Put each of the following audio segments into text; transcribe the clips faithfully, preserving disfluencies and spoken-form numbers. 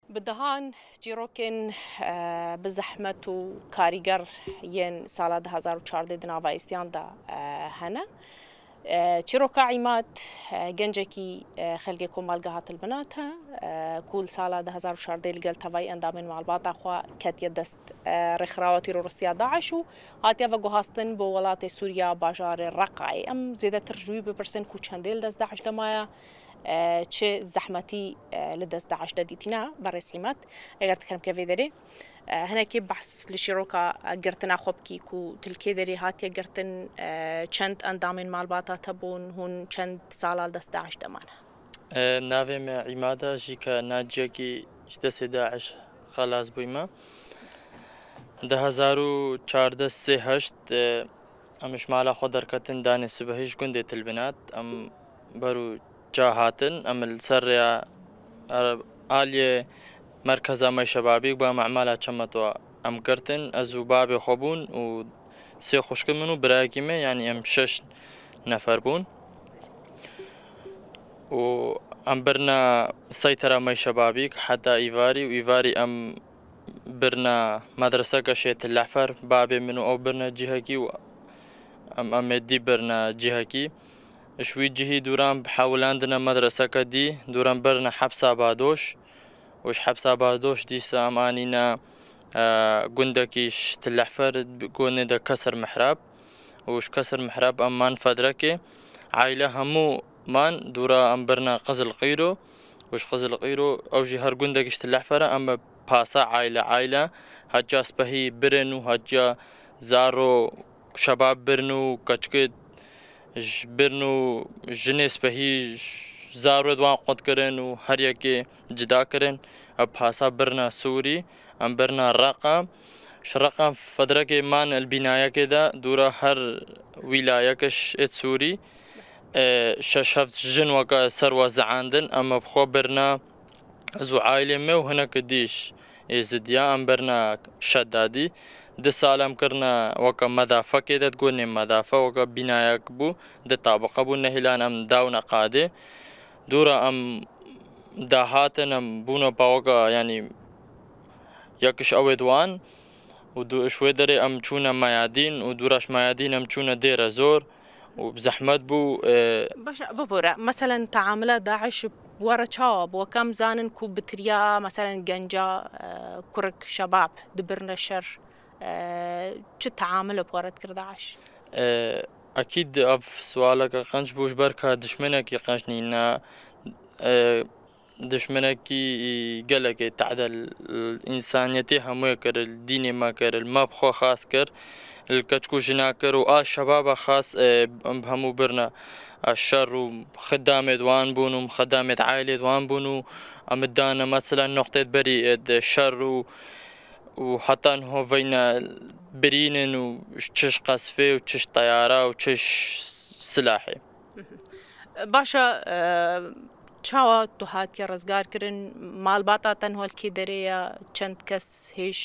Bi dehan çîrokên, e, bi zehmet û karîger yên sala du hezar û çardeh di nava Îstiyan de, e, hene. E, çîroka Îmad, e, gencekî, e, xelkê komelgeha Til Binat e, e, ku li sala du hezar û çardeh li gel tevayî endamên malbata xwe ketiye dest, e, rêxirawa tîroristiya DAIŞ û hatiye veguhastin bo welatê Sûriya, bajarê Reqayê. Em zêdetir ji wî bipirsin ku çendê li dest DAIŞ de maye, e, çi zehmetî, e, li dest DAIŞ de dîtîne, berêz Îmad, eger dikerem ke vê derê. E, hinekî behs li çîroka girtina xwe bikî ku tu li kê derê hatiye girtin, e, çend endamên malbata te bûn, hûn çend sala li dest DAIŞ de mane? E, navê me Îmad e, jî ke naciyekî ji destê DAIŞ xelas bûyme. Du hezar û çardeh sê heşt, e, em ji mala xwe derketin danê sibehî ji gundê Til Binat. Em ber û ca hatin, em li ser rêya, e, aliyê merkeza Mey Şebabîk ba mehmala Çemetwa em girtin. Ez û babê xwe bûn û sê xwişkê min û birayekî me, yanî em şeş nefer bûn. Û em birna seytera Mey Şebabîk heta îvarî û îvarî em birna medreseke şê Til Ehfer. Babê min û ew birna cihekî û em, em ê dî birna cihekî. Ji wî cihî dûran bi hewilandine medreseke dî, dûran birine hepsa Badoş û ji hepsa Badoş dîsa em anîne, e, gundekî ji Til Ehfer, gonê de Kesir Mihrab û ji Kesir Mihrab em man Fedrekê. Aîle hemû man dûra em birine Qizil Qîro û ji Qizil Qîro ew jî her gundekî ji Til Ehfer e, em bi pasa aîle aîle hetiya spehî birên û hetiya zaro şebab birin û keçikê ji birin û jinê spehî zarwê di wan qut kirin û her yekê cida kirin. Ev pasa birina Sûrî, em birina Reqa. Ji Reqa Fedrekê man li bînayekê de dûra her wîlayeke êt Sûrî, e, şeş heft jin weke ser we ziandin, em bi xwe birina Ez û aîlê me û hinek dî ji Êzidiya em birina Şedadî. Du sal em kirine weke medafekê de, digotinê medafe, weke bînayek bû, du tabiqe bû, nehîlan em dawine qadê. Dûra em dahatin, em bûne pa weke, yanî, yek ji ewê di wan. Û du, ji wê derê em çûne Meyadîn û dûra ji Meyadîn em çûne Dêre Zor û bi zehmet bû, e, Baş e, bibore, meselen, teamila DAIŞ were çawa bû? Weke em zanin ku bi tiriya, meselen, genca, e, kurik, şebab dibirne şer, e, çi teamil bi were dikir DAIŞ? E, ekîd ev sualeke qenc bû, ji ber ka dişmenekî qenc nîne, e, dişmenekî gelekê tehde li însaniyetê hemûyê kir, li dînê me kir, li me bi xwe xas kir, li keçik û jina kir û a şebaba xas, e, em hemû birine, e, şer û xidamê di wan bûn û xidamê di ailê di wan bûn û em dane mesela noqtê di berî, e, di şer û, û heta niho veyne birînin û çi ji qesfê û çi ji teyara û çi ji silahê. Baş e, e, çawa tu hatiye rizgar kirin? Malbata te niha li kê derê ye? Çend kes hêj,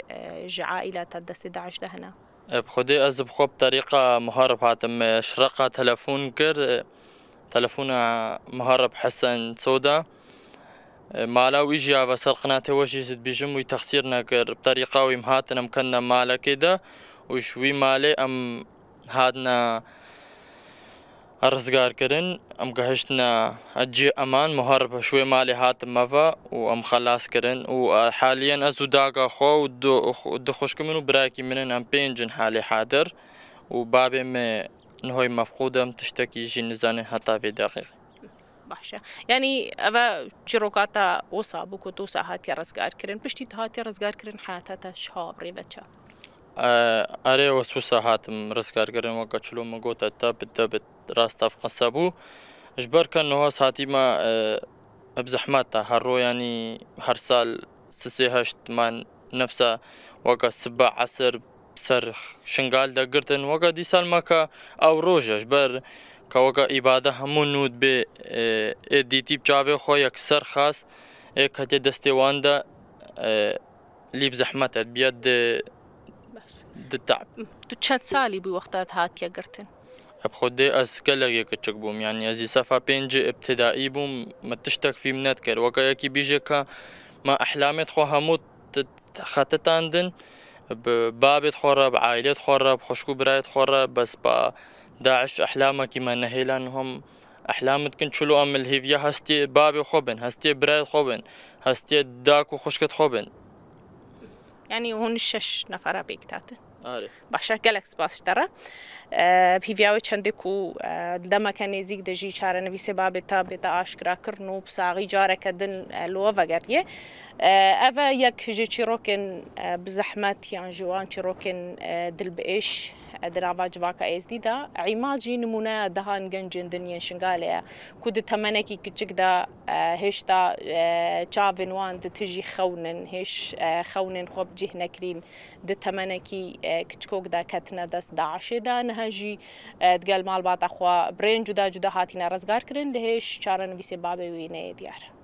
e, ji aîla te destê DAIŞ de hene? E, bi Xwedê ez bi xwe bi terîqa Muharib hatim. E, ji Reqa telefon kir, e, telefona Muharib Hesen Soda. E, mala wî jî ya ve ser qinatê we jî ez dibêjim, wî texsîr nekir. Bi terîqa wî em hatin, em ketine malekê de û ji wî malê em hatine rizgar kirin. Em gehiştine cihê eman, Muharib ji wê malê hatin me ve û em xelas kirin. Û, e, haliyen ez û daka xwe û du, du xwişkê min û birayekî min in, em pênc in halê hadir. Û babê me nihoyê mefqûd e, em tiştekî jî nizanin heta vê deqîqê. Baş e. Yanî ev e çîroka te wisa bû ku tu wisa hatiye rizgar kirin. Piştî tu hatiye rizgar kirin, heyata te ji ha bi rê ve çi? E, erê, ez wisa hatim rizgarkirin, weke çilo min gote te bi te bi rast ev qise bû. Ji ber ke niha ez hatîme, e, bi zehmet e, her ro, yanî her sal sisê heşt me nefsa weke sibe esir ser Şingal de girtin. Weke dîsal me ke ew roj e, ji ber ke weke îbade hemû nû dibê, e, ê dîtî bi çavê xwe yek ser xas, ê ketiye destê wan de, e, lî bi zehmet e, dibiye di, Baş. di te'b. Tu çend salî bû wexta te hatiye girtin? Bi Xwedê ez gelek yê kiçik bûm, yanî ez ê sefa pêncê îbtidaî bûm, min tiştek fîm nedikir. Weke yekî bîje ka Me ehlamêt xwe hemû t-, t-, xetitandin, bi babêt xwe re, bi aîlêt xwe re, bi xwişk û birayêt xwe re, bes ba DAIŞ ehlamekî me nehêlan, hom ehlam dikin çilo em li hêviya hestiyê babê xwe bin, hestiyê birayêt xwe bin, hestiyê dak û xwişkêt xwe bin. Yanî hûn şeş nefera pêk dihatin. Arê. Baş e, gelek spas ji te re. E, bi hêviya wê çendê ku, e, di demeke nêzîk de jî çarenivîsê babê te bête aşkirakirin û bi saxî careke din, e, li we vegeriye. E, ev e yek ji çîrokên, e, bi zehmet yan ji wan çîrokên, e, dilbiêş, e, di nava civaka êzdî de. Îmad jî nimûneya dehan gencên din yên Şingalê ye ku di temenekî kiçik de, e, hêşta, e, çavên wan di tijî xewn in, hêş, e, xewnên xwe bi cih nekirîn, di temenekî, e, kiçikok de ketine dest DAIŞê de, niha jî, e, digel malbata xwe bi rêyên cuda cuda hatine rezgar kirin, lê hêş çarenivîsê babê wî neyê diyar.